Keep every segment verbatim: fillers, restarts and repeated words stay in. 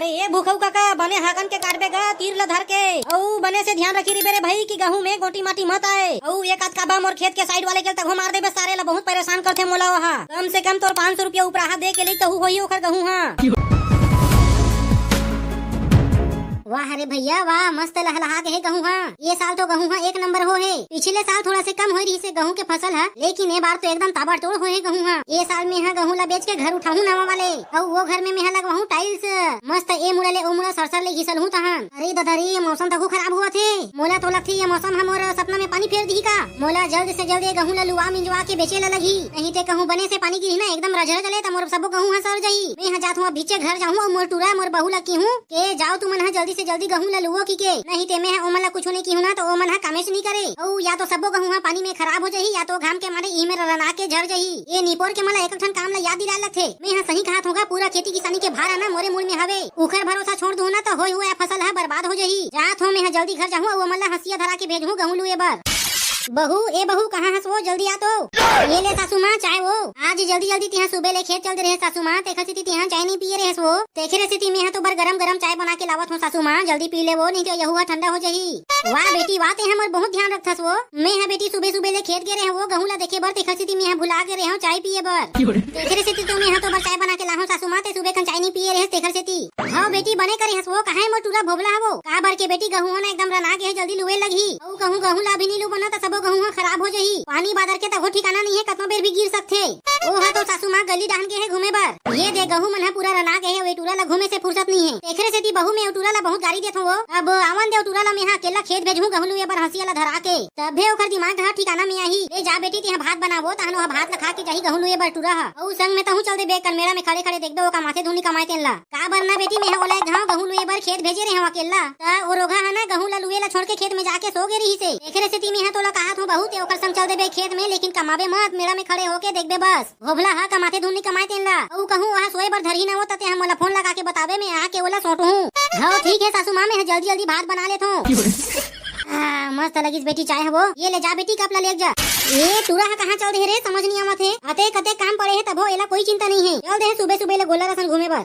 ए भूखऊ कका, बने हाकन के काटबे गा तीर ल धर के, अउ बने से ध्यान रखी रिबे रे भाई कि गहूं में गोटी माटी मत आए। अउ एक आध काबा मोर खेत के साइड वाले के तघो मार देबे, सारे ला बहुत परेशान करथे मोला ओहा। कम से कम तोर पाँच सौ रुपया उपराहा दे के लेई तहू होही ओखर गहूं हा। वाह रे भैया वाह, मस्त लहलहा के हे गहूं हा। ये साल तो गहूं हा एक नंबर हो हे। पिछले साल थोड़ा से कम होय रहिसे गहूं के फसल हा, लेकिन ए बार तो एकदम ताबड़तोड़ होय हे गहूं हा। ये साल में हा गहूं ला बेच के घर उठाहूं नवा वाले, अउ वो घर में मेहा लगवाहूं टाइल्स। मस्त ए मुड़ा ले ओ मुड़ा सरसर ले घिसलहूं तहन। अरे ददा रे, ये मौसम तको खराब हुआ थे। मोला तो लगथे ये मौसम हा मोर सपना में पानी फेर दिही का। मोला जल्द से जल्द ये गहूं ला लुआ मिंजवा के बेचे ला लगही, नहीं ते कहूं बने से पानी गिरही ना एकदम रझरझ ले त मोर सबो गहूं हा सर जही। मैं हा जात हूं अब भीचे घर जाहूं अउ मोर टूरा मोर बहू ला किहूं के जाओ तुमन हा जल्दी से जल्दी गहूं ला लुओ किके, नहीं ते मैं हा ओमन ला कुछू नहीं किहूं ना त ओमन हा कामेच नहीं करे। अउ या तो सबो गहूं हा पानी में खराब हो जही या तो घाम के मारे इही में रना के झर जही। ये निपोर के मला एक ठन काम ला याद दिला लगथे। मैं हा सही कहात हूं गा, पूरा खेती किसानी के भार आना मोरे मुड़ में हवे। उखर भरोसा छोड़ दूं ना त होय हुआ फसल हा बर्बाद हो जही। जात हूं मैं हा जल्दी घर जाहूं अउ ओमन ला हंसिया धरा के भेजहूं गहूं लुए बर। बहू, ए बहू, कहाँ हस वो? जल्दी आ तो। ये ले सासू माँ, चाय वो। आज जल्दी जल्दी तिहा सुबह ले खेत चल दे रहे सासू माँ, तेखर सेती तिहा चाय नहीं पिए रहे वो। तेखरे सेती मैं हा तो बर गरम गरम चाय बना के लावत हूँ सासू माँ, जल्दी पी ले वो, नहीं तो यहू हा ठंडा हो जही। वाह बेटी वाह, ते हमर बहुत ध्यान रखथस वो। मैं हा बेटी सुबह सुबह ले खेत गे रहे वो, गहूं ला देखे बर, तेखर सेती मैं हा भुला गे रहे हूँ चाय पिए बर। तेखरे सेती तो मैं हा तो बर चाय बना के लाहूँ सासू माँ, ते सुबह कन चाय नहीं पिए रहे तेखर सेती। हव बेटी, बने करे हस वो, कहाँ हे मोर टूरा भोभला हवो? काबर के बेटी, गहूं ह ना एकदम रना गे हे, जल्दी लुए लगही। अउ कहूं गहूं ला अभी नी लुबो ना त सबो गहूं ह खराब हो जही। पानी बादर के तको ठिकाना नहीं हे, कतनो बेर भी गिर सकथे। ओ ह तो सासू माँ गली डाहन गे हे घूमे बर। ये दे गहूं मन ह पूरा रना गे हे, अउ ए टूरा ला घूमे से फुर्सत नहीं हे। तेखरे सेती बहू में टूरा ला बहुत गारी देथों वो। अब आवन दे टूरा ला, मेहा अकेला खेत भेजहूं गहूं लुए बर हंसिया ला धरा के। तभे ओकर दिमाग ह ठिकाना में आही। ले जा बेटी, तेहा भात बनावो, तहन ओहा भात ला खा के जाही गहूं लुए बर टूरा ह। अउ संग में तहूं चल देबे, कन मेड़ा में खड़े खड़े देखबे ओका माथे धुन नी कमाए तेन ला। काबर ना बेटी, मेहा ओला एक घांव गहूं लुए बर खेत भेजे रेहेंव अकेल्ला। त ओ रोगहा ह ना गहूं ला लुए ला छोड़ के खेत में जाके सो गे रिहिसे। एकरे सेती मेहा तोला काहत हूं बहू, ते ओकर संग चल देबे खेत में, लेकिन कमाबे मत, मेड़ा में खड़े होके देखबे बस। भोभला ह कमाथे धुन नी कमाए तेन ला। अउ कहूं ओहा सोए बर धरही ना हो, त तेहा मोला फोन लगा के बताबे, में आके ओला सोटहूं। हव ठीक हे सासू मां, मेहा जल्दी जल्दी भात बना लेथों। आ, मस्त लगिस बेटी चाय ह वो। ये ले जा बेटी, कप ला लेग जा। ए टूरा ह कहाँ चल दे हे रे, समझ नहीं आवत हे। अते कते काम पड़े हे तभो एला कोई चिंता नहीं हे। चल दे हे सुबह सुबह ले गोल्लर असन घूमे बर।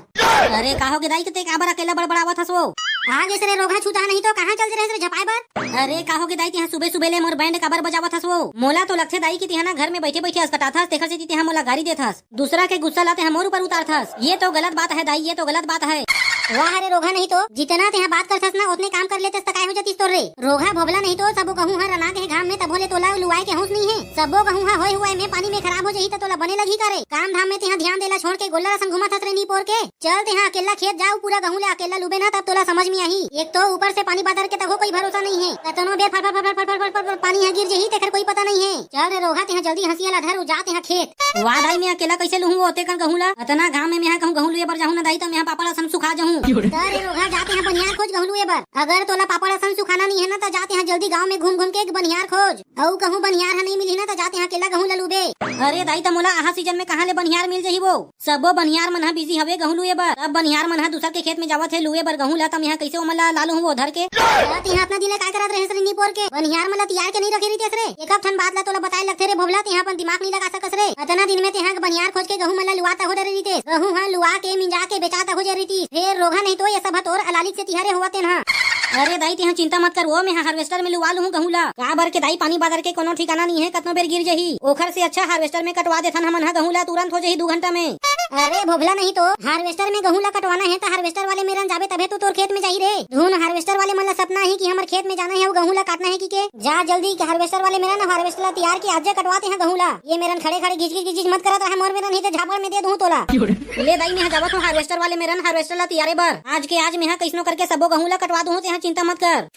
अरे का हो गे दाई, के ते काबर अकेला बड़बड़ावत हस वो? आ गे रे रोगहा छूता नहीं तो कहाँ चल दे रहे रे झपाए बर? अरे का हो गे दाई, तिहा सुबह सुबह ले मोर बैंड काबर बजावत हस वो? मोला तो लगथे दाई कि तिहा ना घर में बैठे बैठे असकटाथस, तेखर सेती तिहा मोला गारी देथस। दूसरा के गुस्सा ला तेहा मोर ऊपर उतारथस। ये तो गलत बात है दाई, ये तो गलत बात है। वाह रे रोगहा, नहीं तो जितना तेहा बात करथस ना, ओतने काम कर लेतेस त काय हो जातिस तोर रे। रोगहा भोभला नहीं तो सबो गहूं ह रना के घाम में तभो ले तोला लुआए के होश नहीं है। सबो गहूं ह होए हुआ में पानी में खराब हो जाही त तोला बने लगही करे। काम धाम में तेहा ध्यान देला छोड़ के गोल्लर असन घूमत हस रे नी पोर के। चल तेहा अकेल्ला खेत जाओ, पूरा गहूं ले अकेल्ला लुबे ना तब तोला समझ में आही। एक तो ऊपर से पानी बादर के तको कोई भरोसा नहीं है। कतनो बेर फर फर फर फर फर फर फर फर पानी ह गिर जाही तेखर कोई पता नहीं है। चल रे रोगहा, तेहा जल्दी हंसिया ला धर, जा तेहा खेत। वाह दाई, मैं अकेला कैसे लुहूं वो ओते कन गहूं ला? अतना घाम में मेहा कहूं गहूं लुए बर जाहूं ना दाई, त मेहा पापड़ असन सुखा जाहूं। अरे रोगहा, जा तेहा बनिहार खोज गहूं लुए बर। अगर तोला पापड़ असन सुखाना नहीं है ना, त जा तेहा जल्दी गांव में घूम घूम के एक बनिहार खोज। अउ कहूं बनिहार ह नहीं मिलही ना, त जा तेहा अकेला गहूं ला लुबे। अरे दाई, त मोला आहा सीजन में कहां ले बनिहार मिल जाही वो? सबो बनिहार मन ह बिजी हवे गहूं लुए बर। सब बनिहार मन ह दूसर के खेत में जावत हे लुए बर गहूं ला, त मेहा कैसे ओमन ला लालू हूं वो धर के? त तेहा अतना दिन ले काय करत रहेस रे नी पोर के? बनिहार मन ला तियार के नहीं रखे रहितेस रे। एक ठन बात ला तोला बताए लगथे रे भोभला, तेहा अपन दिमाग नहीं लगा सकस रे। अतना दिन में तेहा बनिहार खोज के गहूं मन ला लुआत हो डरे रहितेस। गहूं ह लुआ के मिंजा के बेचात हो जे रहितिस। फेर रोगहा नहीं तो ये सब ह तोर अलालिक से तिहारे होवत तेन ह। अरे दाई, तेहा चिंता मत कर, वो मेहा हार्वेस्टर में लुआ लुहूं गहूं ला। काबर के दाई, पानी बादर के कोनो ठिकाना नहीं है, कतनो बेर गिर जाही। ओखर से अच्छा हार्वेस्टर में कटवा देथन हमन ह गहूं ला, तुरंत हो जाही दू घंटा में। अरे भोभला, नहीं तो हार्वेस्टर में गहूं ला कटवाना है त हार्वेस्टर वाले मेरन जाबे तभे तो तोर खेत में जाही रे। धुन हार्वेस्टर वाले मन ला सपना ही कि हमर खेत में जाना है अउ गहूं ला काटना है कि के। जा जल्दी के हार्वेस्टर वाले मेरन हार्वेस्टर ला तियार के आज कटवा तेहा गहूं ला। ये मेरन खड़े खड़े घिच घिच घिच घिच मत करत रहा, मोर मेरन ही ते झापड़ में दे दूं तोला। ले दाई, मेहा जावत हूं हार्वेस्टर वाले मेरन हार्वेस्टर ला तियारे बर। आज के आज मेहा कैसनो करके सबो गहूं ला कटवा दूं, तेहा चिंता मत कर।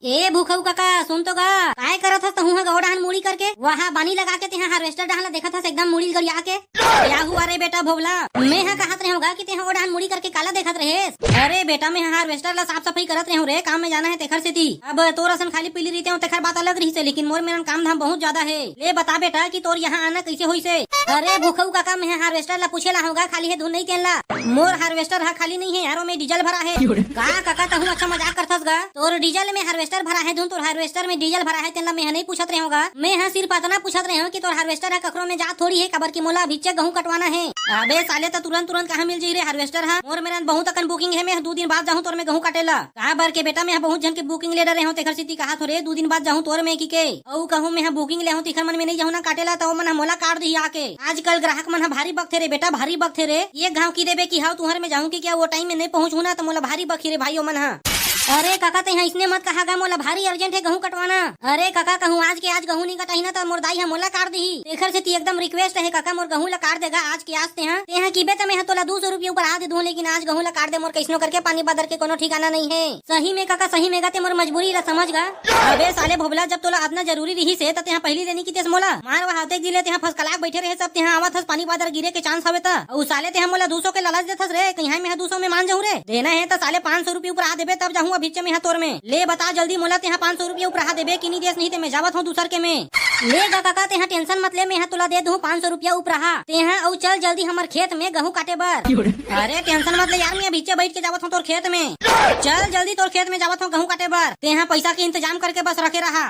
ए भूखऊ काका, सुन तो गा, काय करत हस तहूं ह गौ डहान मुड़ी करके? वहां बानी लगा के तेहा हार्वेस्टर डहान ला देखत हस एकदम मुड़ी गरिया के। क्या हुआ रे बेटा भोभला? मैं ह कहत रहेंव गा कि तेहा ओ डहान मुड़ी करके काला देखत रहेस? अरे बेटा, मैं ह हार्वेस्टर ला साफ सफाई करत रहेंव रे, काम में जाना है तेखर सेती। अब तोर असन खाली पीली रहितेंव तेखर बात अलग रहिसे, लेकिन मोर मेरन काम धाम बहुत ज्यादा है। ले बता बेटा कि तोर यहाँ आना कैसे होइसे? अरे भूखऊ काका, मैं ह हार्वेस्टर ला पूछे ला हंव गा, खाली है धुन नहीं तेन ला। मोर हार्वेस्टर ह खाली नहीं है यार, ओमे डीजल भरा है। का काका, तहूं अच्छा मजाक करथस गा? तोर डीजल में हार्वेस्टर ट्रैक्टर भरा है धुन तोर हार्वेस्टर में डीजल भरा है, तेन ला मैं ह नहीं पूछत रहे हों गा। मैं ह सिर्फ अतना पूछत रहे हों कि तोर हार्वेस्टर ह कखरो में जात थोड़ी है, काबर कि मोला अभिच्चे गहूं कटवाना है। अबे साले, त तुरंत तुरंत कहाँ मिल जाही रे हार्वेस्टर ह? मोर मेरन बहुत अकन बुकिंग है, मैं ह दू दिन बाद जाहूं तोर में गहूं काटे ला। काबर के बेटा, मैं ह बहुत झन के बुकिंग ले डरे हों, तेखर सेती कहात हों रे, दू दिन बाद जाहूं तोर में कि के। अउ कहूं मैं ह बुकिंग ले हों, तेखर मन में नहीं जाहूं ना काटे ला, त ओमन ह मोला काट दिही आके। आजकल ग्राहक मन ह भारी बकथे रे बेटा, भारी बकथे रे। एक घांव की देबे कि हाव तुहर में जाहूं कि क्या, वो टाइम में नहीं पहुंचहूं ना, त मोला भारी बकही रे भाई ओमन ह। अरे कका, तेहा इसने मत कहा गा, मोला भारी अर्जेंट है गहूं कटवाना। अरे कका, कहूं आज के आज गहूं नहीं कटाही ना, त मोर दाई ह मोला काट दिही। तेखर सेती एकदम रिक्वेस्ट है कका, मोर गहूं ला काट देगा आज के आज तेहा। तेहा किबे त मैं ह तोला दू सौ रुपया ऊपर आ दे दूं, लेकिन आज गहूं ला काट दे, मोर कइसनो करके पानी बादर के कोनो ठिकाना नहीं है। सही में कका, सही में गा, ते मोर मजबूरी ला समझ गा। अबे साले भोभला, जब तोला अतना जरूरी रहिस हे, त तेहा पहिली देनी कितेस मोला। मार वहा अतेक दिन ले तेहा फसकलाक बैठे रहे, सब तेहा आवत हस, पानी बादर गिरे के चांस हवे त। अउ साले तेहा मोला दू सौ के लालच देथस रे, कहीं मैं ह दू सौ में मान जाहूं रे। देना हे त साले पाँच सौ रुपया ऊपर आ देबे, तब जाहूं अभिच्चे में ह तोर में। ले बता जल्दी मोला, तेहा पाँच सौ रुपया ऊपर आ देबे कि नहीं देस, नहीं ते मैं जावत हों दूसर के में। ले गा कका, तेहा टेंशन मत ले, मैं ह तोला दे दूं पाँच सौ रुपया ऊपर आ। तेहा अउ चल जल्दी हमर खेत में गहूं काटे बर। अरे टेंशन मत ले यार, मैं अभिच्चे बैठ के जावत हों तोर खेत में। चल जल्दी, तोर खेत में जावत हों गहूं काटे बर। तेहा पैसा के इंतजाम करके बस रखे रहा।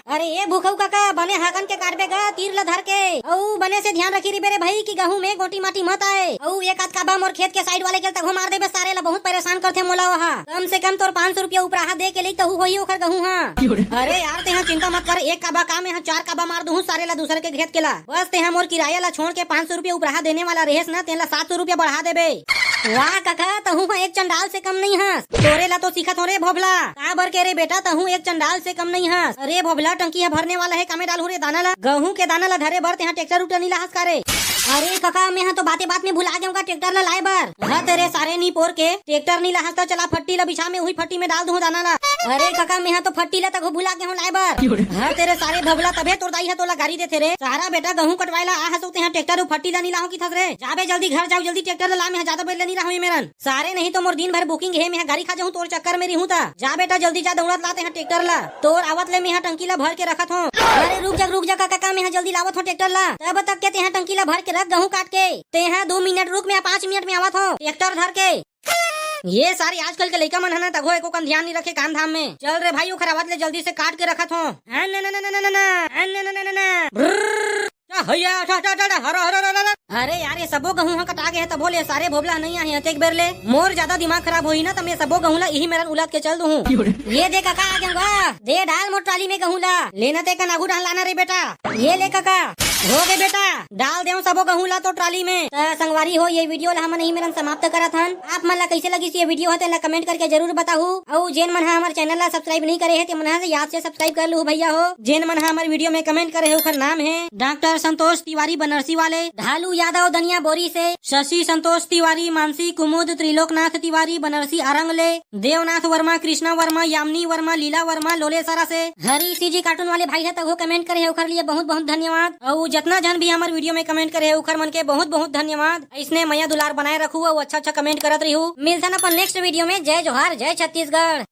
अरे ए भूखऊ कका, बने हाकन के काटबे गा तीर ला धर के, अउ बने से ध्यान रखी रिबे रे भाई कि गहूं में गोटी माटी मत आए। अउ एक आध काबा मोर खेत के साइड वाले के तघो मार देबे, सारे ला बहुत परेशान करथे मोला ओहा। कम से कम तोर पाँच सौ रुपया उपराहा दे के लेई तहू होही ओखर गहूं हा। अरे यार तेहा चिंता मत कर, एक काबा का मैं हा चार काबा मार दूहूं सारे ला दूसर के खेत के ला। बस तेहा मोर किराया ला छोड़ के पाँच सौ रुपया उपराहा देने वाला रहेस ना, तेन ला सात सौ रुपया बढ़ा देबे। वाह कका, तहू ह एक चंडाल से कम नहीं हस। तोरे ला तो सिखत हों रे भोभला। काबर के रे बेटा, तहू एक चंडाल से कम नहीं हस। अरे भोभला, टंकी ह भरने वाला हे, कामे डालहूं रे दाना ला? गहूं के दाना ला धरे बर तेहा ट्रैक्टर उक्टर नी लाहस का रे? अरे कका, मैं ह तो बाते बात में भुला गेंव का ट्रैक्टर ला लाए बर। ह तेरे सारे नी पोर के ट्रैक्टर नी लाहस त चला फट्टी ला बिछा, मैं उही फट्टी में डाल दूहूं दाना ला। अरे कका, मैं ह तो फट्टी ला तको भुला गेंव लाए बर। ह तेरे सारे भोभला, तभे तोर दाई ह तोला गारी देथे रे। सारा बेटा गहूं कटवाए ला आ हस, तेहा ट्रैक्टर अउ फट्टी ला नी लाहूं किथस रे। जाबे जल्दी घर जाओ, जल्दी ट्रैक्टर ला ला, मैं ह जादा बेर ले नी रहूं ए मेरन। सारे नहीं तो मोर दिन भर बुकिंग हे, मैं ह गाड़ी खा जाहूं तोर चक्कर में रिहूं त। जा बेटा जल्दी जा, दौड़त ला तेहा ट्रैक्टर ला। तोर आवत ले मैं ह टंकी ला भर के रखत हों। अरे रुक जा, रुक जा कका, मैं ह जल्दी लावत हों ट्रैक्टर ला। तब तक के तेहा टंकी ला भर के रख गहूं काट के। तेहा दू मिनट रुक, मैं पाँच मिनट में आवत हों ट्रैक्टर धर के। ये सारे आजकल के लइका मन ह ना तघो एको कन ध्यान नी रखे काम धाम में। चल रे भाई, ओखर आवत ले जल्दी से काट के रखत हों। ना, ना, ना, ना, ना, ना, ना, ना, ना, ना, ना, ना, ना। ब्रर। जा हैया, ठा, ठा, ठा, ठा, हरा, हरा, हरा, हरा। अरे यार, ये सबो गहूं ह कटा गे हे, तभो ले सारे भोभला नहीं आहे अतेक बेर ले। मोर जादा दिमाग खराब होही ना, त मैं सबो गहूं ला इही मेरन उलट के चल दूहूं। ये दे कका, आ गेंव गा। दे डाल मोर ट्राली में गहूं ला। लेना ते कन आगू डाल लाना रे बेटा। ये ले कका, हो गे बेटा, डाल देंव सबो गहूं ला तो ट्राली में। त संगवारी हो, ये वीडियो ला हमन इही मेरन समाप्त करत हन। आप मन ला कइसे लगिस ये वीडियो ह, तेन ला कमेंट करके जरूर बताहू। अउ जेन मन ह हमर चैनल ला सब्सक्राइब नहीं करे हे, ते मन ह याद से सब्सक्राइब कर लूहू भैया हो। जेन मन ह हमर वीडियो में कमेंट करे हे, ओखर नाम हे डॉक्टर संतोष तिवारी बनारसी वाले, ढालू यादव दनिया बोरी से, शशि संतोष तिवारी, मानसी कुमुद, त्रिलोकनाथ तिवारी बनारसी आरंग ले, देवनाथ वर्मा, कृष्णा वर्मा, यामिनी वर्मा, लीला वर्मा लोलेसरा से, हरी सीजी कार्टून वाले भाई ह तघो कमेंट करे हे, ओखर लिए बहुत बहुत धन्यवाद। अउ जतना झन भी हमर वीडियो में कमेंट करे हे, ओखर मन के बहुत बहुत धन्यवाद। अइसने मया दुलार बनाए रखू अउ अच्छा अच्छा कमेंट करत रहिहू। मिलथन अपन नेक्स्ट वीडियो में। जय जोहार, जय छत्तीसगढ़।